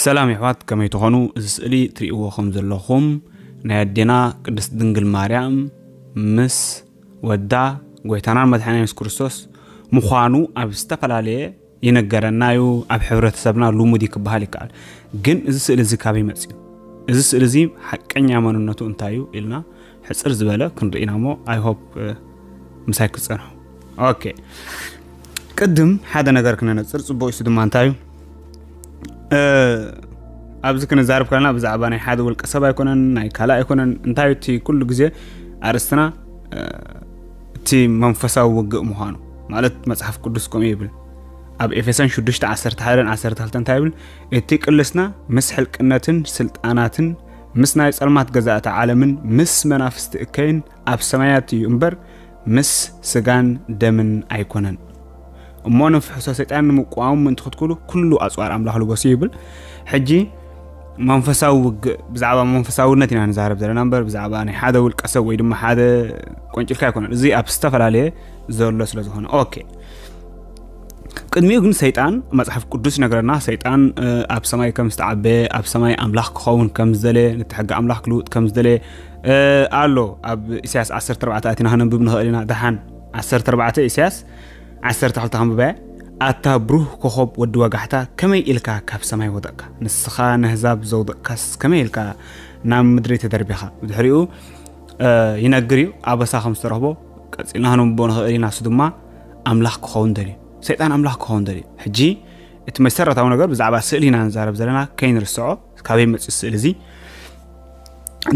ሰላም የሕዋት፣ ከመይ ትኾኑ? እዚ ስእሊ ትርእይዎ ከም ዘለኹም ናይ ኣዴና ቅድስት ድንግል ማርያም ምስ ወዳ ጎይታናን መድሓኒና የሱስ ክርስቶስ ምዃኑ ኣብ ዝተፈላለየ ይነገረና እዩ። ኣብ ሕብረተሰብና ልሙድ እዩ ክበሃል ይከኣል። ግን እዚ ስእሊ እዚ ካበይ መፅዩ? እዚ ስእሊ እዚ ሓቀኛ መንነቱ እንታይ እዩ ኢልና ሕፅር ዝበለ ክንርኢና እሞ፣ I hope ምሳይ ክትፀንሑ። ኦኬ፣ ቅድም ሓደ ነገር ክነነፅር ፅቡቅ እዩ። እሱ ድማ እንታይ እዩ? ኣብዚ ክንዛረብ ከለና ብዛዕባ ናይ ሓደ ውልቀ ሰብ ኣይኮነን፣ ናይ ካልእ ኣይኮነን። እንታይ እቲ ኩሉ ግዜ ኣርእስትና እቲ መንፈሳዊ ውግእ ምዃኑ፣ ማለት መጽሓፍ ቅዱስ ከምኡ ይብል። ኣብ ኤፌሶን ሽዱሽተ ዓሰርተ ሓደ ዓሰርተ ክልተ እንታይ ይብል? እቲ ቅልስና ምስ ሕልቅነትን ስልጣናትን ምስ ናይ ጸልማት ገዛእቲ ዓለምን ምስ መናፍስቲ እከይን ኣብ ሰማያት እዩ እምበር ምስ ስጋን ደምን ኣይኮነን። እሞ ንፍሕሶ ሰይጣን ንምቋሙ ምእንቲ ክትክሉ ኩሉ ኣጽዋር ኣምላኽ ልበሱ ይብል። ሕጂ መንፈሳዊ ውግእ፣ ብዛዕባ መንፈሳውነት ኢና ንዛረብ ዘለና እምበር ብዛዕባ ናይ ሓደ ውልቀ ሰብ ወይ ድማ ሓደ ቆንጭልካ ኣይኮነን። እዚ ኣብ ዝተፈላለየ ዘሎ ስለ ዝኾነ። ኦኬ፣ ቅድሚኡ ግን ሰይጣን፣ መጽሓፍ ቅዱስ ይነግረና፣ ሰይጣን ኣብ ሰማይ ከም ዝተዓበየ፣ ኣብ ሰማይ ኣምላኽ ክኸውን ከም ዝደለየ፣ ነቲ ሕጊ ኣምላኽ ክልውጥ ከም ዝደለየ ኣሎ። ኣብ ኢሳያስ ዓሰርተ ኣርባዕተ ኣቲና ክነንብብ ንኽእል ኢና። ደሓን ዓሰርተ ኣርባዕተ ኢሳያስ ዓሰርተ ክልተ ከንብበያ። ኣታ ብሩህ ኮኾብ ወዲ ወጋሕታ፣ ከመይ ኢልካ ካብ ሰማይ ወደቕካ? ንስኻ ነህዛብ ዘውደቕካስ ከመይ ኢልካ ናብ ምድሪ ተደርቢኻ? ብድሕሪኡ ይነግር እዩ ኣበሳ ከም ዝተረኽቦ። ቀጺልና ክነንብቦ ንኽእል ኢና። እሱ ድማ ኣምላኽ ክኸውን ደልዩ፣ ሰይጣን ኣምላኽ ክኸውን ደልዩ። ሕጂ እቲ መሰረታዊ ነገር ብዛዕባ ስእሊ ኢና ንዛረብ ዘለና፣ ከይንርስዖ። ካበይ መፅኡ ስእሊ እዚ?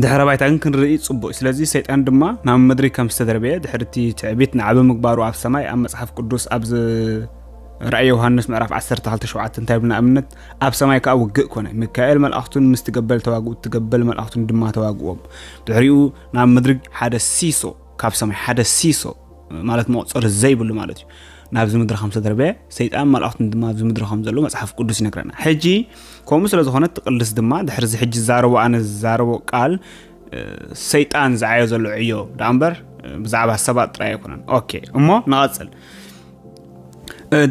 ድሕረ ባይታ ግን ክንርኢ ፅቡቅ እዩ። ስለዚ ሰይጣን ድማ ናብ ምድሪ ከም ዝተደርበየ፣ ድሕሪ እቲ ትዕቢት ንዓቢ ምግባሩ ኣብ ሰማይ፣ ኣብ መፅሓፍ ቅዱስ ኣብዚ ራእይ ዮሃንስ ምዕራፍ ዓሰርተ ክልተ ሸውዓተ እንታይ ይብል ንኣብነት? ኣብ ሰማይ ከኣ ውግእ ኮነ፣ ሚካኤል መልኣኽቱን ምስቲ ገበል ተዋግኡ፣ እቲ ገበል መልኣኽቱን ድማ ተዋግዎም። ድሕሪኡ ናብ ምድሪ ሓደ ሲሶ፣ ካብ ሰማይ ሓደ ሲሶ ማለት መቑጸሪ ዘይብሉ ማለት እዩ፣ ናብዚ ምድሪ ከም ዝተደርበየ፣ ሰይጣን መልኣኽቱን ድማ ኣብዚ ምድሪ ከም ዘለዉ መጽሓፍ ቅዱስ ይነግረና። ሕጂ ከምኡ ስለ ዝኾነ እቲ ቅልስ ድማ ድሕሪ እዚ ሕጂ ዝዛረቦ፣ ኣነ ዝዛረቦ ቃል ሰይጣን ዝዓዮ ዘሎ ዕዮ ደኣ እምበር ብዛዕባ ሰባት ጥራይ ኣይኮነን። ኦኬ፣ እሞ ንቐጽል።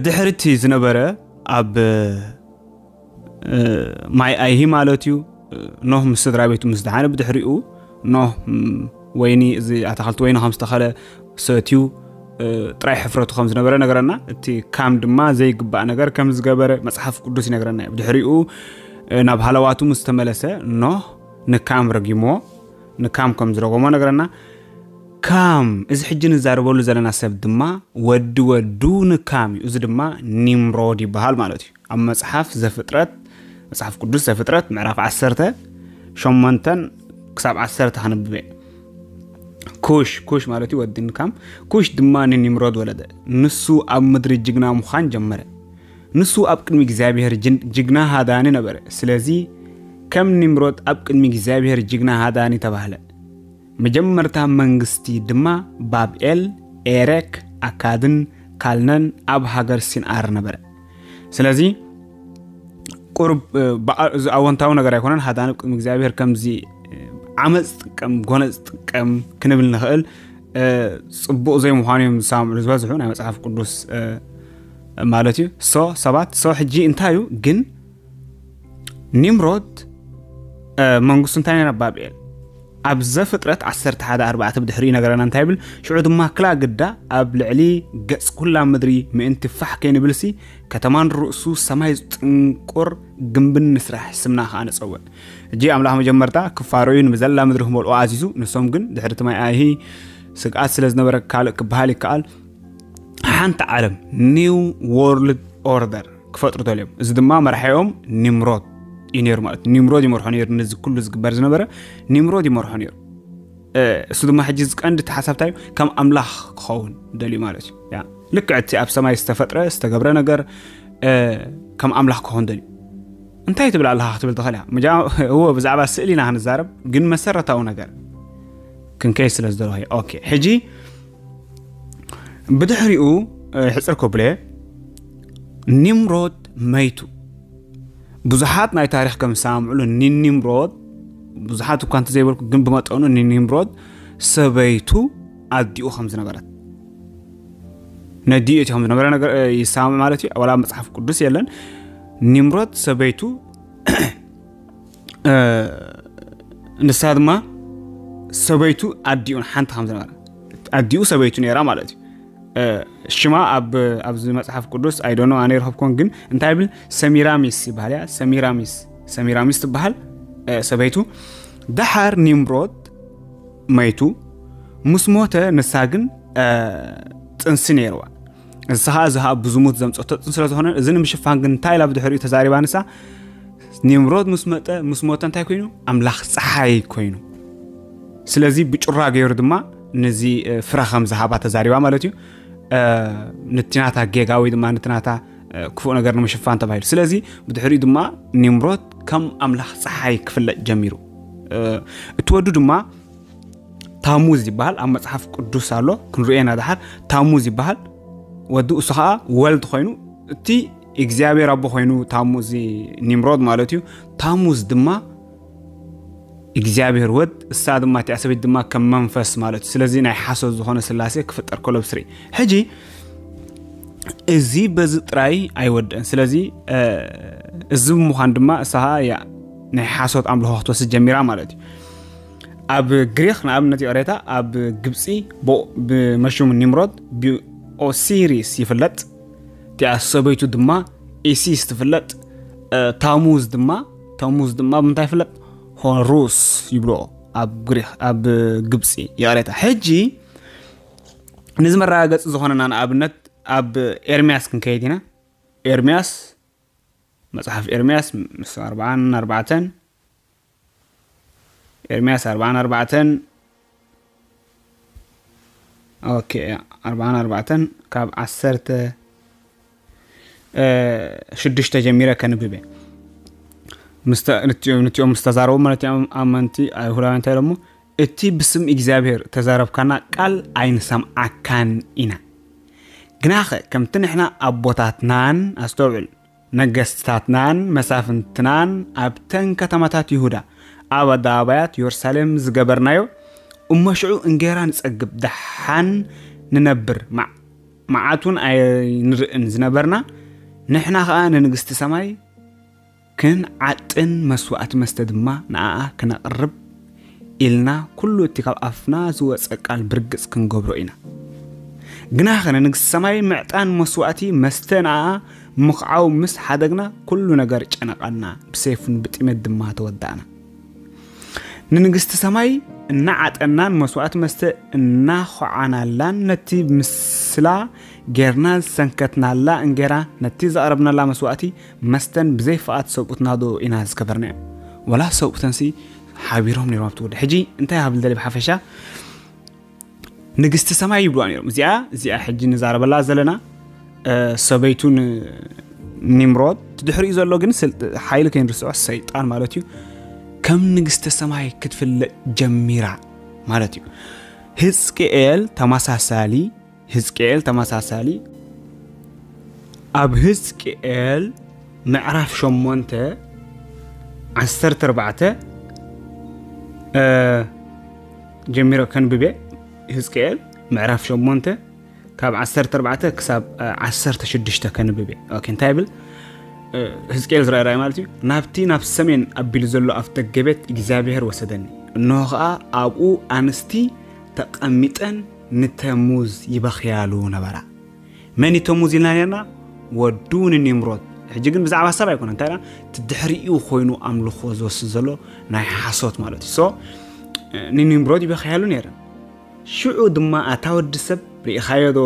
ድሕሪ እቲ ዝነበረ ኣብ ማይ ኣይሂ ማለት እዩ። ኖህ ምስ ስድራ ቤቱ ምስ ደሓነ፣ ብድሕሪኡ ኖህ ወይኒ፣ እዚ ኣታኽልቲ ወይኒ ከም ዝተኸለ ሰትዩ ጥራይ ሕፍረቱ ከም ዝነበረ ነገረና። እቲ ካም ድማ ዘይግባእ ነገር ከም ዝገበረ መጽሓፍ ቅዱስ ይነግረና እዩ። ብድሕሪኡ ናብ ሃለዋቱ ምስ ተመለሰ፣ ኖህ ንካም ረጊሞ፣ ንካም ከም ዝረገሞ ነገረና። ካም፣ እዚ ሕጂ ንዛረበሉ ዘለና ሰብ ድማ ወዲ ወዱ ንካም እዩ። እዚ ድማ ኒምሮድ ይበሃል ማለት እዩ። ኣብ መጽሓፍ ዘፍጥረት፣ መጽሓፍ ቅዱስ ዘፍጥረት ምዕራፍ ዓሰርተ ሸሞንተ ክሳብ ዓሰርተ ከንብብ እየ። ኩሽ፣ ኩሽ ማለት እዩ ወዲ ንካም። ኩሽ ድማ ንኒምሮድ ወለደ። ንሱ ኣብ ምድሪ ጅግና ምዃን ጀመረ። ንሱ ኣብ ቅድሚ እግዚኣብሔር ጅን-፣ ጅግና ሃዳኒ ነበረ። ስለዚ ከም ኒምሮድ ኣብ ቅድሚ እግዚኣብሔር ጅግና ሃዳኒ ተባህለ። መጀመርታ መንግስቲ ድማ ባብኤል፣ ኤረክ፣ ኣካድን ካልነን ኣብ ሃገር ሲንኣር ነበረ። ስለዚ ቁሩብ እዚ ኣወንታዊ ነገር ኣይኮነን። ሃዳን ኣብ ቅድሚ እግዚኣብሔር ከምዚ ዓመፅ ጥቀም፣ ጎነፅ ጥቀም ክንብል ንኽእል። ፅቡቕ ዘይምዃኑ እዮም ዝሰማምዑ ዝበዝሑ ናይ መፅሓፍ ቅዱስ ማለት እዩ። ሶ ሰባት፣ ሶ ሕጂ እንታይ እዩ ግን ኒምሮድ መንግስቱ እንታይ ነይራ? ባብኤል። ኣብ ዘፍጥረት ዓሰርተ ሓደ ኣርባዕተ ብድሕሪኡ ነገረና እንታይ ይብል? ሽዑ ድማ ክላ ግዳ ኣብ ልዕሊ ገጽ ኩላ ምድሪ ምእንቲ ፋሕ ከይንብልሲ ከተማን ርእሱ ሰማይ ዝጥንቁር ግንብን ንስራሕ፣ ስምና ከኣ ንጸውዕ። ሕጂ ኣምላኽ መጀመርታ ክፋረዩን ብዘላ ምድሪ ክመልኦ ኣዚዙ፣ ንሶም ግን ድሕሪ እቲ ማይ ኣይሂ ስግኣት ስለ ዝነበረ ካልእ ክበሃል ይከኣል። ሓንቲ ዓለም፣ ኒው ወርልድ ኦርደር ክፈጥሩ ደልዮም። እዚ ድማ መርሓኦም ኒምሮድ እዩ ነይሩ ማለት እዩ። ኒምሮድ ይመርሖ ነይሩ፣ ነዚ ኩሉ ዝግበር ዝነበረ ኒምሮድ ይመርሖ ነይሩ። እሱ ድማ ሕጂ ዝቀንዲ ተሓሳብታዩ ከም ኣምላኽ ክኸውን ደልዩ ማለት እዩ። ልክዕ እቲ ኣብ ሰማይ ዝተፈጥረ ዝተገብረ ነገር ከም ኣምላኽ ክኸውን ደልዩ። እንታይ ትብል ኣለኻ ክትብል ትኽእል እያ። እዎ ብዛዕባ ስእሊ ኢና ክንዛረብ፣ ግን መሰረታዊ ነገር ክንከይ ስለ ዝደለኹ። ኦኬ፣ ሕጂ ብድሕሪኡ ሕፅር ከብለ ኒምሮድ መይቱ። ብዙሓት ናይ ታሪኽ ከም ዝሰማምዕሉ ንኒምሮድ፣ ብዙሓት እኳ እንተዘይበልኩ ግን ብመጠኑ ንኒምሮድ ሰበይቱ ኣዲኡ ከም ዝነበረት፣ ነዲኡ እቲ ከም ዝነበረ ነገር ይሰማምዕ ማለት እዩ። ዋላ መፅሓፍ ቅዱስ የለን። ኒምሮድ ሰበይቱ ንሳ ድማ ሰበይቱ ኣዲኡን ሓንቲ ከም ዝነበረ፣ ኣዲኡ ሰበይቱ ነራ ማለት እዩ። ሽማ ኣብ ኣብዚ መጽሓፍ ቅዱስ ኣይዶኖ ኣነ ይረኸብኮን፣ ግን እንታይ ብል? ሰሚራሚስ ይበሃል እያ። ሰሚራሚስ ሰሚራሚስ ትበሃል ሰበይቱ። ደሓር ኒምሮድ መይቱ ምስ ሞተ፣ ንሳ ግን ጥንሲ ነይርዋ። እዚ ከዓ እዚ ከዓ ብዝሙት ዘምፀቶ ጥንሲ ስለዝኾነ፣ እዚ ንምሽፋን ግን እንታይ ኢላ ብድሕሪኡ ተዛሪባ? ንሳ ኒምሮድ ምስ መጠ ምስ ሞተ እንታይ ኮይኑ? ኣምላኽ ፀሓይ ኮይኑ። ስለዚ ብጭራ ገይሩ ድማ ነዚ ፍረ ከም ዝሃባ ተዛሪባ ማለት እዩ። ነቲ ናታ ጌጋ ወይ ድማ ነቲ ናታ ክፉእ ነገር ንምሽፋን ተባሂሉ። ስለዚ ብድሕሪኡ ድማ ኒምሮድ ከም ኣምላኽ ፀሓይ ክፍለጥ ጀሚሩ። እቲ ወዱ ድማ ታሙዝ ይበሃል። ኣብ መጽሓፍ ቅዱስ ኣሎ፣ ክንርእየና ደሓር። ታሙዝ ይበሃል ወዱ፣ እሱ ከዓ ወልድ ኮይኑ፣ እቲ እግዚኣብሔር ኣቦ ኮይኑ ታሙዝ፣ ኒምሮድ ማለት እዩ። ታሙዝ ድማ እግዚኣብሔር ወድ፣ እሳ ድማ እቲኣ ሰበይቲ ድማ ከም መንፈስ ማለት እዩ። ስለዚ ናይ ሓሶት ዝኾነ ስላሴ ክፍጠር ከሎ ብስሪ። ሕጂ እዚ በዚ ጥራይ ኣይወድእን። ስለዚ እዚ ብምዃን ድማ እሳ ያ ናይ ሓሶት ኣምልኾ ክትወስድ ጀሚራ ማለት እዩ። ኣብ ግሪኽ ንኣብነት ይቕሬታ፣ ኣብ ግብፂ ብመሹም ኒምሮድ ብኦሲሪስ ይፍለጥ። እቲኣ ሰበይቱ ድማ ኢሲስ ትፍለጥ። ታሙዝ ድማ ታሙዝ ድማ ብምንታይ ይፍለጥ? ሆሩስ ይብልኦ ኣብ ግሪኽ፣ ኣብ ግብፂ ይቕሬታ። ሕጂ ነዚ መረጋገፂ ዝኾነና ንኣብነት ኣብ ኤርምያስ ክንከይድ ኢና። ኤርምያስ መጽሓፍ ኤርምያስ ምስ ኣርባዓን ኣርባዕተን ኤርምያስ ኣርባዓን ኣርባዕተን ኦኬ፣ ኣርባዓን ኣርባዕተን ካብ ዓሰርተ ሽዱሽተ ጀሚረ ከንብብ እየ። ምስተ- ንቲኦም ንቲኦም ምስ ተዛረቡ ማለት እዮም ኣመንቲ ኣይሁዳውያን እንታይ ኢሎሞ? እቲ ብስም እግዚኣብሔር ተዛረብካና ቃል ኣይንሰምዓካን ኢና። ግናኸ ከምቲ ንሕና ኣቦታትናን ኣስተውዕል ነገስትታትናን መሳፍንትናን ኣብተን ከተማታት ይሁዳ ኣብ ኣደባባያት የሩሳሌም ዝገበርናዮ እሞ ሽዑ እንጌራ ንጸግብ ደሓን ንነብር መዓት እውን ኣይንርእን ዝነበርና ንሕና ኸኣ ንንግስቲ ሰማይ ክንዓጥን መስዋእቲ መስተ ድማ ንኣኣ ክነቕርብ ኢልና ኩሉ እቲ ካብ ኣፍና ዝወጸ ቃል ብርግጽ ክንገብሮ ኢና። ግናኸ ንንግስቲ ሰማይ ምዕጣን መስዋእቲ መስተ ንኣኣ ምኽዓው ምስ ሓደግና ኩሉ ነገር ጨነቐና፣ ብሰይፍን ብጥሜት ድማ ተወዳእና። ንንግስቲ ሰማይ እናዓጠናን መስዋእቲ መስተ እናኾዓናላን ነቲ ምስላ ጌርና ዝሰንከትናላ እንጌራ ነቲ ዘቕረብናላ መስዋእቲ መስተን ብዘይ ፍቓድ ሰብኡትና ዶ ኢና ዝገበርናዮ? ወላ ሰብኡተንሲ ሓቢሮም ነይሮም ኣብቲ ጉዳይ። ሕጂ እንታይ ሃብል ደሊ ብሓፈሻ ንግስቲ ሰማይ ይብልዋ ነይሮም። እዚኣ እዚኣ ሕጂ ንዛረበላ ዘለና ሰበይቱ ንኒምሮድ ድሕሪኡ ዘሎ ግን ሓይሊ ከይንርስዖ ሰይጣን ማለት እዩ። ከም ንግስቲ ሰማይ ክትፍለጥ ጀሚራ ማለት እዩ። ህዝቅኤል ተመሳሳሊ ህዝቅኤል ተመሳሳሊ ኣብ ህዝቅኤል ምዕራፍ ሸሞንተ ዓሰርተ ኣርባዕተ ጀሚሮ ከንብቤ። ህዝቅኤል ምዕራፍ ሸሞንተ ካብ ዓሰርተ ኣርባዕተ ክሳብ ዓሰርተ ሽዱሽተ ከንብቤ። ኦኬ፣ እንታይ ይብል? ህዝቅኤል ዝረኣየ ራእይ ማለት እዩ። ናብቲ ናብ ሰሜን ኣቢሉ ዘሎ ኣፍ ደገ ቤት እግዚኣብሔር ወሰደኒ። እንሆ ኸኣ ኣብኡ ኣንስቲ ተቐሚጠን ንተሙዝ ይበኽያሉ ነበራ። መን እዩ ተሙዝ ኢልና ነርና? ወዱ ንኒምሮድ። ሕጂ ግን ብዛዕባ ሰብ ኣይኮነ እንታይ እቲ ድሕሪኡ ኮይኑ ኣምልኾ ዝወስድ ዘሎ ናይ ሓሶት ማለት እዩ። ሶ ንኒምሮድ ይበኽያሉ ነይረን። ሽዑ ድማ ኣታ ወዲ ሰብ ርኢኻዮ ዶ?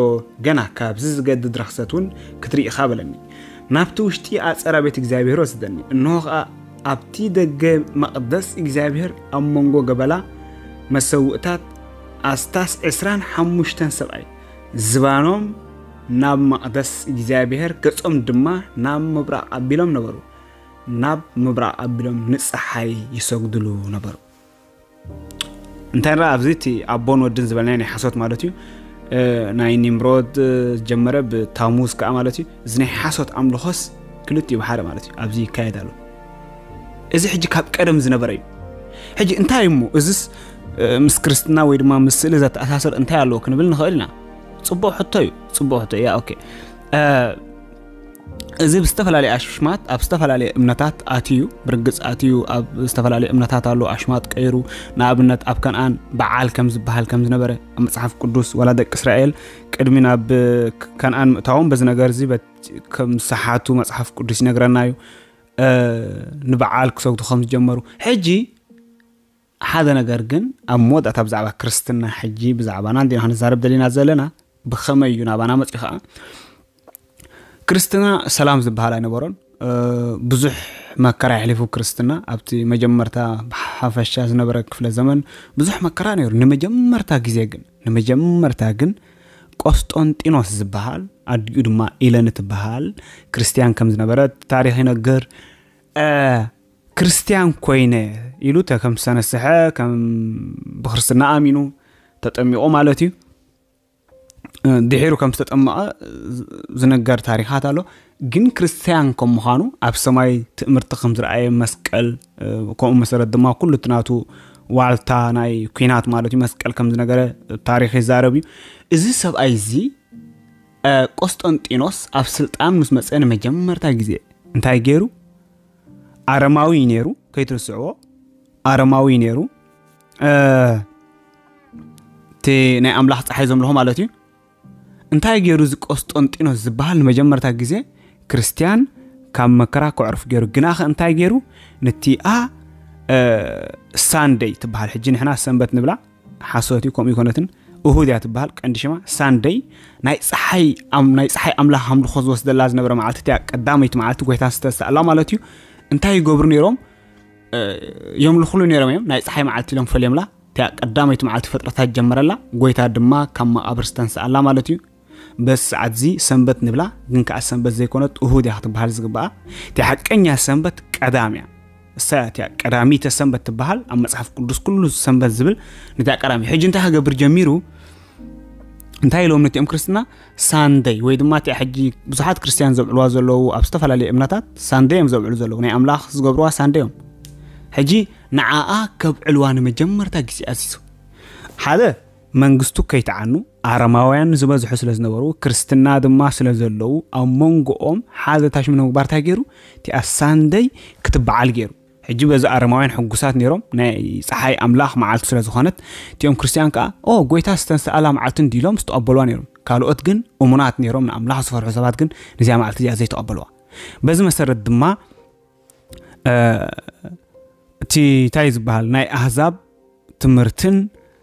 ገና ካብዚ ዝገድድ ረኽሰት እውን ክትርኢ ኢኻ በለኒ። ናብቲ ውሽጢ ኣጸራ ቤት እግዚኣብሔር ወስደኒ። እንሆ ኸኣ ኣብቲ ደገ መቕደስ እግዚኣብሔር ኣብ መንጎ ገበላ መሰውእታት ኣስታስ ዕስራን ሓሙሽተን ሰብኣይ ዝባኖም ናብ መቕደስ እግዚኣብሔር ገጾም ድማ ናብ ምብራቕ ኣቢሎም ነበሩ። ናብ ምብራቕ ኣቢሎም ንጸሓይ ይሰግድሉ ነበሩ። እንታይ ንረኣ ኣብዚ እቲ ኣቦን ወድን ዝበልናዮ ናይ ሓሶት ማለት እዩ። ናይ ኒምሮድ ዝጀመረ ብታሙዝ ከዓ ማለት እዩ። እዚ ናይ ሓሶት ኣምልኾስ ክልቲኡ ብሓደ ማለት እዩ ኣብዚ ይካየድ ኣሎ። እዚ ሕጂ ካብ ቀደም ዝነበረ እዩ። ሕጂ እንታይ እሞ እዚስ ምስ ክርስትና ወይ ድማ ምስ ስእሊ ዘተኣሳሰር እንታይ ኣለዎ ክንብል ንኽእል ኢና። ፅቡቕ ሕቶ እዩ። ፅቡቕ ሕቶ እያ። ኦኬ፣ እዚ ብዝተፈላለየ ኣሽማት ኣብ ዝተፈላለየ እምነታት ኣትዩ። ብርግጽ ኣትዩ ኣብ ዝተፈላለየ እምነታት ኣሎ ኣሽማት ቀይሩ። ንኣብነት ኣብ ከነኣን በዓል ከም ዝበሃል ከም ዝነበረ ኣብ መጽሓፍ ቅዱስ፣ ዋላ ደቂ እስራኤል ቅድሚ ናብ ከነኣን ምእታዎም በዚ ነገር እዚ ከም ዝሰሓቱ መጽሓፍ ቅዱስ ይነግረና እዩ። ንበዓል ክሰግዱ ከም ዝጀመሩ። ሕጂ ሓደ ነገር ግን ኣብ መወዳእታ ብዛዕባ ክርስትና ሕጂ ብዛዕባና እንዲና ክንዛረብ ደሊና ዘለና፣ ብኸመይ እዩ ናባና መፅኡ ከዓ? ክርስትና ሰላም ዝበሃል ኣይነበሮን። ብዙሕ መከራ የሕሊፉ ክርስትና ኣብቲ መጀመርታ ብሓፈሻ ዝነበረ ክፍለ ዘመን ብዙሕ መከራ ነይሩ። ንመጀመርታ ግዜ ግን ንመጀመርታ ግን ቆስጦንጢኖስ ዝበሃል ኣዲኡ ድማ ኢለን ትበሃል ክርስትያን ከም ዝነበረ ታሪክ ይነግር። ክርስትያን ኮይነ ኢሉ ከም ዝተነስሐ ከም ብክርስትና ኣሚኑ ተጠሚቑ ማለት እዩ። ድሒሩ ከም ዝተጠመቐ ዝነገር ታሪኻት ኣሎ። ግን ክርስትያን ከም ምዃኑ ኣብ ሰማይ ትእምርቲ ከም ዝረኣየ መስቀል ከምኡ መሰረት ድማ ኩሉ እቲ ናቱ ዋልታ ናይ ኩናት ማለት እዩ መስቀል ከም ዝነገረ ታሪክ ይዛረብ እዩ። እዚ ሰብኣይ እዚ ቆስጠንጢኖስ ኣብ ስልጣን ምስ መፀ ንመጀመርታ ግዜ እንታይ ገይሩ? ኣረማዊ ነይሩ፣ ከይትርስዕዎ። ኣረማዊ ነይሩ። እቲ ናይ ኣምላኽ ፀሓይ ዘምልኾ ማለት እዩ። እንታይ ገይሩ? እዚ ቆስጠንጢኖስ ዝበሃል ንመጀመርታ ግዜ ክርስትያን ካብ መከራ ክዕርፍ ገይሩ። ግናኸ እንታይ ገይሩ? ነቲኣ ሳንደይ ትበሃል፣ ሕጂ ንሕና ሰንበት ንብላ፣ ሓሶት እዩ፣ ከምኡ ይኮነትን፣ እሁድ እያ ትበሃል። ቀንዲ ሽማ ሳንደይ፣ ናይ ፀሓይ ኣምላኽ ኣምልኾ ዝወስደላ ዝነበረ መዓልቲ እያ። ቀዳመይቲ መዓልቲ ጎይታ ዝተንስኣላ ማለት እዩ። እንታይ ይገብሩ ነይሮም? የምልኽሉ ነይሮም እዮም። ናይ ፀሓይ መዓልቲ ኢሎም ፈልዮምላ። እቲኣ ቀዳመይቲ መዓልቲ ፍጥረታት ጀመረላ፣ ጎይታ ድማ ካብ መቓብር ዝተንስኣላ ማለት እዩ። በዚ ሰዓት እዚ ሰንበት ንብላ፣ ግን ከዓ ሰንበት ዘይኮነት እሁድ እያ ክትበሃል ዝግባኣ። እቲ ሓቀኛ ሰንበት ቀዳም እያ። እሳ እያ እቲኣ ቀዳሚተ ሰንበት ትበሃል። ኣብ መፅሓፍ ቅዱስ ኩሉ ሰንበት ዝብል ነቲኣ ቀዳሚ። ሕጂ እንታይ ክገብር ጀሚሩ? እንታይ ኢሎም ነቲኦም ክርስትና? ሳንደይ ወይ ድማ እቲኣ ሕጂ ብዙሓት ክርስትያን ዘብዕልዋ ዘለዉ ኣብ ዝተፈላለዩ እምነታት ሳንደይ እዮም ዘብዕሉ ዘለዉ። ናይ ኣምላኽ ዝገብርዋ ሳንደይ እዮም። ሕጂ ንዓኣ ከብዕልዋ ንመጀመርታ ግዜ ኣዚዙ። ሓደ መንግስቱ ከይተዓኑ ኣረማውያን ዝበዝሑ ስለ ዝነበሩ ክርስትና ድማ ስለ ዘለዉ ኣብ መንጎኦም ሓደ ታሽሙ ንምግባር እንታይ ገይሩ? እቲኣ ሳንደይ ክትበዓል ገይሩ። ሕጂ በዚ ኣረማውያን ሕጉሳት ነይሮም፣ ናይ ፀሓይ ኣምላኽ መዓልቲ ስለ ዝኾነት። እቲኦም ክርስትያን ከዓ ኦ ጎይታ ዝተንስኣላ መዓልቲ እንዲሎም ዝተቐበልዋ ነይሮም። ካልኦት ግን እሙናት ነይሮም፣ ንኣምላኽ ዝፈርሑ ሰባት ግን ነዚኣ መዓልቲ እዚኣ ዘይተቐበልዋ። በዚ መሰረት ድማ እቲ እንታይ ዝበሃል ናይ ኣህዛብ ትምህርትን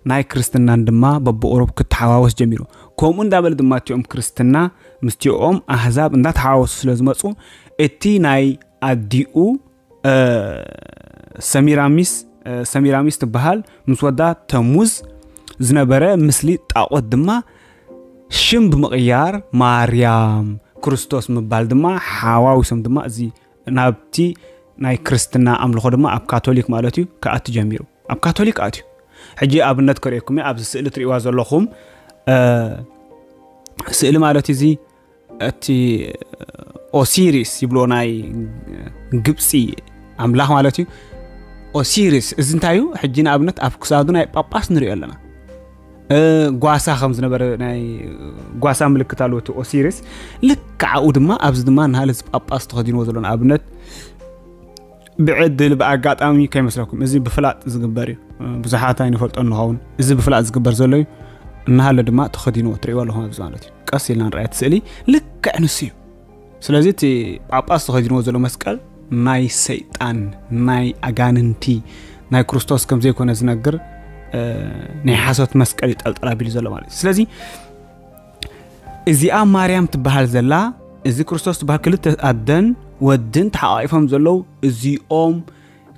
ናይ ክርስትናን ድማ በብቁሩብ ክተሓዋወስ ጀሚሩ። ከምኡ እንዳበለ ድማ እቲኦም ክርስትና ምስቲኦም ኣህዛብ እንዳተሓዋወሱ ስለ ዝመፁ እቲ ናይ ኣዲኡ ሰሚራሚስ ሰሚራሚስ ትበሃል ምስ ወዳ ተሙዝ ዝነበረ ምስሊ ጣዖት ድማ ሽም ብምቕያር ማርያም ክርስቶስ ምባል ድማ ሓዋዊሶም ድማ እዚ ናብቲ ናይ ክርስትና ኣምልኾ ድማ ኣብ ካቶሊክ ማለት እዩ ክኣቱ ጀሚሩ። ኣብ ካቶሊክ ኣትዩ። ሕጂ ኣብነት ከርእየኩም እየ። ኣብዚ ስእሊ ትርእይዋ ዘለኹም ስእሊ ማለት እዚ እቲ ኦሲሪስ ይብሎ ናይ ግብፂ ኣምላኽ ማለት እዩ። ኦሲሪስ እዚ እንታይ እዩ? ሕጂ ንኣብነት ኣብ ክሳዱ ናይ ጳጳስ ንሪኦ ኣለና። ጓሳ ከም ዝነበረ ናይ ጓሳ ምልክት ኣለዎ እቲ ኦሲሪስ። ልክዓኡ ድማ ኣብዚ ድማ ናሃለ እዚ ጳጳስ ተኸዲንዎ ዘሎ ንኣብነት ብዕድል ብኣጋጣሚ ከይመስለኩም፣ እዚ ብፍላጥ ዝግበር እዩ። ብዙሓት ኣይንፈልጦ ንኸውን። እዚ ብፍላጥ ዝግበር ዘሎ እዩ። እናሃለ ድማ ተኸዲንዎ ትርእይዎ ኣለኹም ኣብዚ ማለት እዩ። ቀስ ኢልና ንርኣያ እቲ ስእሊ ልክዕ ንሱ እዩ። ስለዚ እቲ ጳጳስ ተኸዲንዎ ዘሎ መስቀል ናይ ሰይጣን፣ ናይ ኣጋንንቲ፣ ናይ ክርስቶስ ከም ዘይኮነ ዝነግር ናይ ሓሶት መስቀል እዩ ጠልጠል ኣቢሉ ዘሎ ማለት እዩ። ስለዚ እዚኣ ማርያም ትበሃል ዘላ፣ እዚ ክርስቶስ ትበሃል ክልተ ኣደን ወድን ተሓቋቂፎም ዘለዉ እዚኦም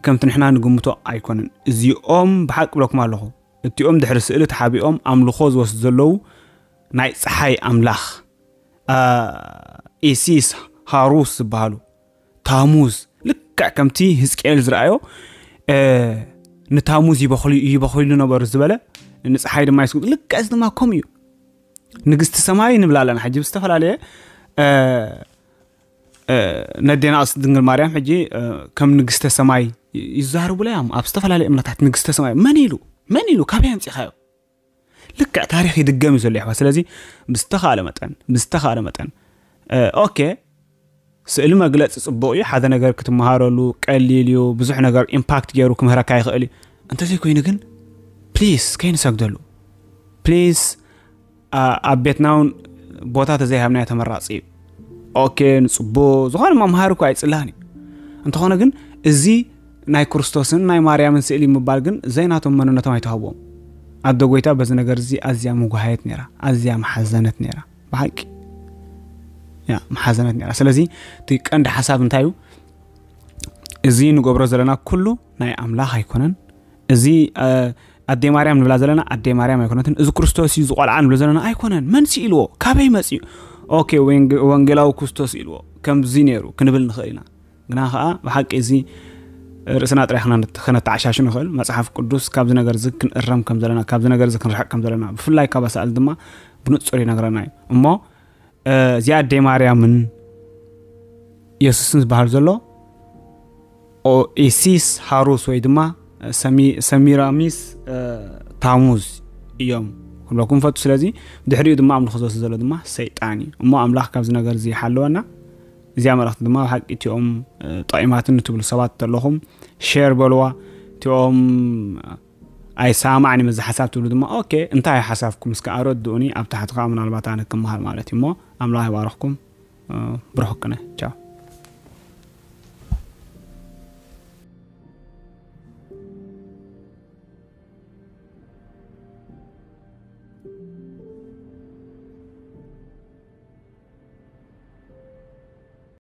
ከምቲ ንሕና ንግምቶ ኣይኮነን። እዚኦም ብሓቂ ብለኩም ኣለኹ እቲኦም ድሕሪ ስእሊ ተሓቢኦም ኣምልኾ ዝወስዱ ዘለዉ ናይ ፀሓይ ኣምላኽ ኢሲስ ሃሩስ ዝበሃሉ ታሙዝ ልክዕ ከምቲ ህዝቅኤል ዝረኣዮ ንታሙዝ ይበኽሉ ነበሩ ዝበለ ንፀሓይ ድማ ይስግዱ። ልክዕ እዚ ድማ ከምኡ እዩ። ንግስቲ ሰማይ ንብላ ኣለና ሕጂ ብዝተፈላለየ ነዴና ቅድስት ድንግል ማርያም ሕጂ ከም ንግስተ ሰማይ ይዛረቡላ እዮም ኣብ ዝተፈላለዩ እምነታት። ንግስተ ሰማይ መን ኢሉ መን ኢሉ ካበይ ኣምፂኻዮ? ልክዕ ታሪክ ይድገም እዩ ዘሎ ይሕዋ። ስለዚ ብዝተኻለ መጠን ብዝተኻለ መጠን ኦኬ ስእሊ መግለፂ ፅቡቕ እዩ። ሓደ ነገር ክትመሃረሉ ቀሊል እዩ። ብዙሕ ነገር ኢምፓክት ገይሩ ክምህረካ ይኽእል እዩ። እንተዘይኮይኑ ግን ፕሊስ ከይንሰግደሉ። ፕሊስ ኣብ ቤትና እውን ቦታ ተዘይሃብናዮ ተመራፂ እዩ። ኦኬ፣ ንፅቡቕ ዝኾነ መምሃሪ እኮ ኣይፅላን እዩ። እንተኾነ ግን እዚ ናይ ክርስቶስን ናይ ማርያምን ስእሊ ምባል ግን ዘይናቶም መንነቶም ኣይተሃብዎም። ኣደ ጎይታ በዚ ነገር እዚ ኣዝያ ምጉሃየት ነይራ፣ ኣዝያ መሓዘነት ነይራ። ብሓቂ ያ መሓዘነት ነይራ። ስለዚ እቲ ቀንዲ ሓሳብ እንታይ እዩ? እዚ ንገብሮ ዘለና ኩሉ ናይ ኣምላኽ ኣይኮነን። እዚ ኣዴ ማርያም ንብላ ዘለና ኣዴ ማርያም ኣይኮነትን። እዚ ክርስቶስ እዩ ዝቆልዓ ንብሎ ዘለና ኣይኮነን። መን ስኢልዎ? ካበይ መፅኡ? ኦኬ፣ ወንጌላዊ ክርስቶስ ኢልዎ ከምዚ ነይሩ ክንብል ንኽእል ኢና። ግና ከዓ ብሓቂ እዚ ርእስና ጥራይ ከነተዓሻሽ ንኽእል። መፅሓፍ ቅዱስ ካብዚ ነገር እዚ ክንእረም ከም ዘለና፣ ካብዚ ነገር እዚ ክንርሕቅ ከም ዘለና፣ ብፍላይ ካብ ኣሳእል ድማ ብንፁር ይነግረና እዩ። እሞ እዚኣ ኣዴ ማርያምን የሱስን ዝበሃል ዘሎ ኦኢሲስ ሃሩስ ወይ ድማ ሰሚራሚስ ታሙዝ እዮም ክብለኩም ፈቱ። ስለዚ ድሕሪኡ ድማ ኣምልኾ ዝወስድ ዘሎ ድማ ሰይጣን እዩ። እሞ ኣምላኽ ካብዚ ነገር እዚ ይሓልወና። እዚኣ መልእኽቲ ድማ ብሓቂ እቲኦም ጠቂማትን ትብሉ ሰባት ዘለኹም ሼር በልዋ። እቲኦም ኣይሰማማዕን ምስ ሓሳብ ትብሉ ድማ ኦኬ፣ እንታይ ሓሳብኩም እስከ ኣረድኡኒ ኣብ ታሕቲ ከዓ ምናልባት ኣነ ክመሃር ማለት እዩ። እሞ ኣምላኽ ይባረኽኩም። ብሩኽ ቅነ። ቻው።